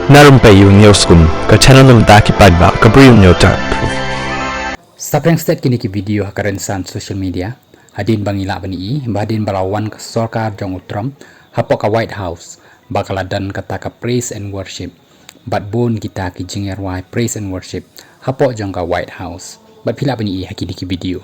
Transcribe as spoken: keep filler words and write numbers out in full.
Na Rympei U News Kun, ka channel na bynta ki paidbah ka Bri U News Channel. Sapriang stet kine ki video ha ka rynsan social media, hadien ba ngi lah ban i, ba hadien ba la wan ka sorkar jong u Trump, hapoh ka White House, ba ka la don kata ka praise and worship. Bad bun kita ki jingïarwai praise and worship, hapoh jong ka White House. Bad phi lah ban i ha kine ki video.